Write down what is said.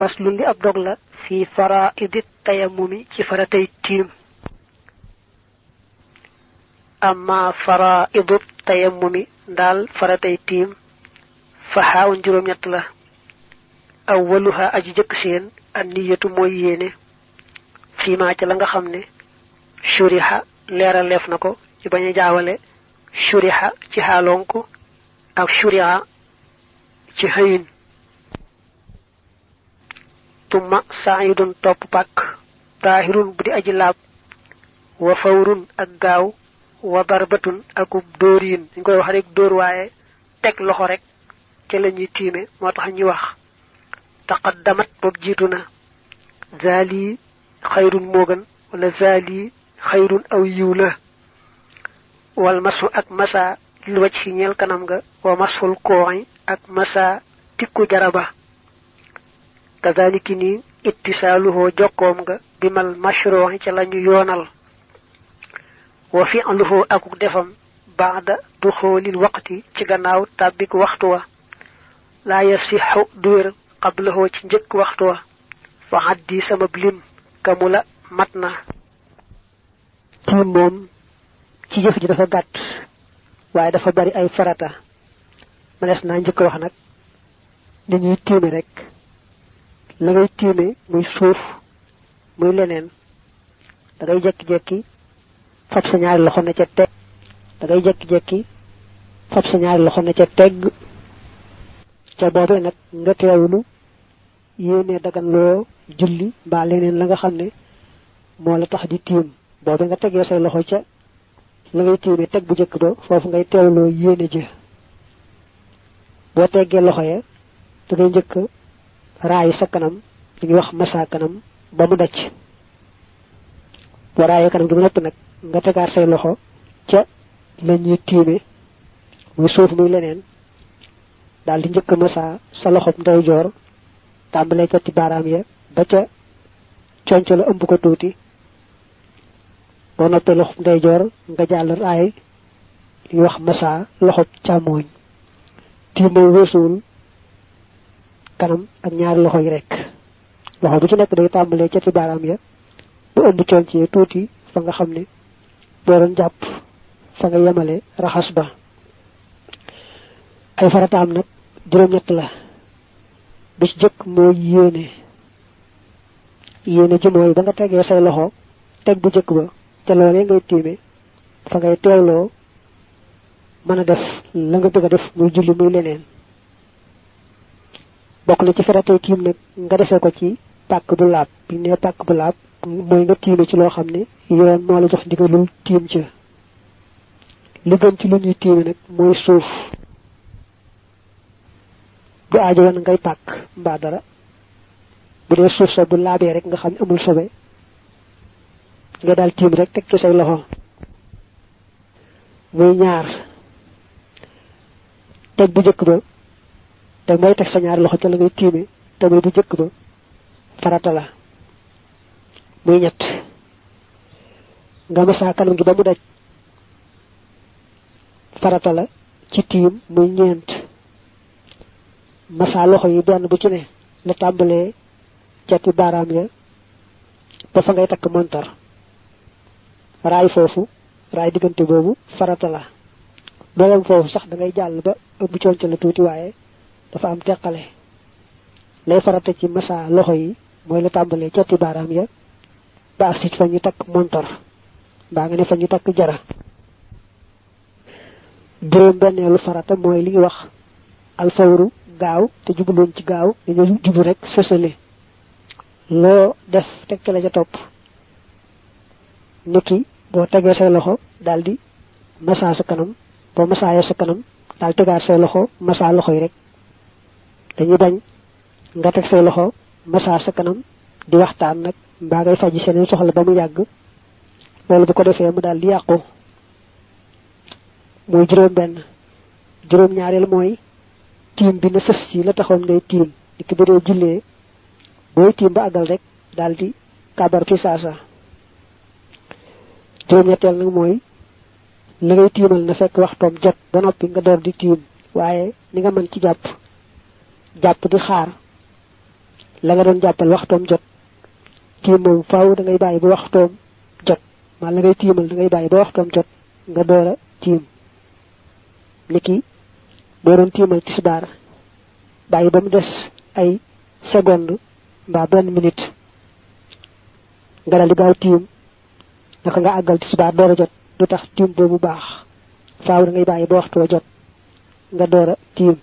faslun li ab dog la fi faraidit tayammumi ci faratay tiim amma faraidut tayammumi daal faratay tiim fa xaawun juróom ñett la awwaluha aji jëkk seen an niyatu mooy yéene fiimaa ca la nga xam ne shuriha leeral leef na ko ci bañ a jaawale shuriha ci xaalonku ak shuriha ci xëyin tumma sa'idun topp pak taahirun bu di aji laab wa fawrun ak gaaw wa darbatun akub dóoriin dañ koy wax rek dóor waaye teg loxo rek ca la ñuy tiime moo tax ñuy wax taqaddamat boobu jiitu na zaali xayrun moo gën wala zaali xayrun aw yiw la wal masu ak masa lil wacc ci ñeel kanam nga wa masul kooy ak masa tikku jaraba kazaliki ni ittisaaluhu jokkoom nga bimal mashru'i ca lañu yoonal wa fi'luhu akuk defam ba'da duxulil waqti ci gannaaw tàbbik waxtu wa laa yasixu du wér qablahu ci njëkk waxtu wa fa haddi sama lim kamula mat na tiim moom ci jëf ji dafa gàtt waaye dafa bari ay farata mënees naa njëkk wax nag ni ñuy tiime rek la ngay tiime muy suuf muy leneen da ngay jekki-jekki fab sa ñaari loxo ne ca teg da ngay jekki-jekki fab sa ñaari loxo ne ca tegg ca boobee nag nga teewlu yéene dagan loo julli mbaa leneen la nga xam ne moo la tax di tiim boobee nga tegee say loxo ca la ngay tiime teg bu jëkk ba foofu ngay teewloo yéene jë boo teggee loxo ya da ngay njëkk raayi sa kanam li ñuy wax masa kanam ba mu dacc boo raayee kanam gi ba noppi nag nga tegaat say loxo ca la ñuy tiime muy suuf muy leneen daal di njëkk masa sa loxob ndeyjoor tàmbalee ca ci baaraam ya ba ca conco la ëmb ko tuuti boo noppee loxob ndeyjoor nga jàll raay li ñuy wax masa loxob càmmooñ tiim mooy weesuwul kanam ak ñaari loxo yi rek loxo bu ci nekk day tàmbalee ca ci baaraam ya bu ëmb conc yi tuuti fa nga xam ne boo doon jàpp fa nga yemale raxas ba ay farataam nag juróom-ñett la bi ci jëkk mooy yéene ji mooy ba nga tegee say loxo teg bu jëkk ba ca loolee ngay tiime fa ngay teewloo mën a def la nga bëgg a def muy julli muy leneen bokk na ci faratay tiim nag nga defee ko ci pàkk bu laab bi ne pàkk bu laab mooy nga tiime ci loo xam ne yoon moo la jox ndigalul tiim ca li gën ci lu ñuy tiime nag mooy suuf bu aajo woon ngay pàkk mbaa dara bu dee suuf sa bu laabee rek nga xam ne amul sobe nga daal tiim rek teg ci say loxo muy ñaar teg bu jëkk ba te mooy teg sa ñaari loxo ca la ngay tiime te mooy bu jëkk ba farata la muy ñett nga masa kanam gi ba mu daj farata la ci tiim muy ñeent masa loxo yi benn bu ci ne la tàmbalee cati baaraam ya ba fa ngay takk montar raay foofu raay diggante boobu farata la doolem foofu sax da ngay jàll ba ëpp conc la tuuti waaye dafa am teqale lay farata ci masa loxo yi mooy la tàmbalee cati baaraam ya ba ak si fa ñu takk montor mbaa nga ne fa ñu takk jara juróom benneelu farata mooy li ñuy wax alfawru gaaw te jubluñ ci gaaw dañoo jublu rek sësale loo def teg ca la ca topp niki boo tegee say loxo daal di masa sa kanam boo masaayee sa kanam daal tegaat say loxo masa loxo yi rek dañuy bañ nga teg say loxo masa sa kanam di waxtaan nag mbaa ngay faji seen soxla ba mu yàgg loolu bu ko defee mu daal di yàqu mooy juróom benn juróom ñaareel mooy tiim bi na sës ci la taxoon ngay tiim di ki bu dee jullee booy tiim ba àggal rek daal di kabar fi saasa juróom ñetteel nag mooy la ngay tiimal na fekk waxtoom jot ba noppi nga door di tiim waaye ni nga mën ci jàpp di xaar la nga doon jàppal waxtoom jot tiim moom faaw da ngay bàyyi ba waxtoom jot ma la ngay tiimal da ngay bàyyi ba waxtoom jot nga doora tiim niki boo doon tiimal tisbaar bàyyi ba mu des ay seconde mbaa benn minute nga dal di gaaw tiim naka nga àggal tisbaar doora jot du tax tiim boobu baax faaw da ngay bàyyi ba waxtoo jot nga doora tiim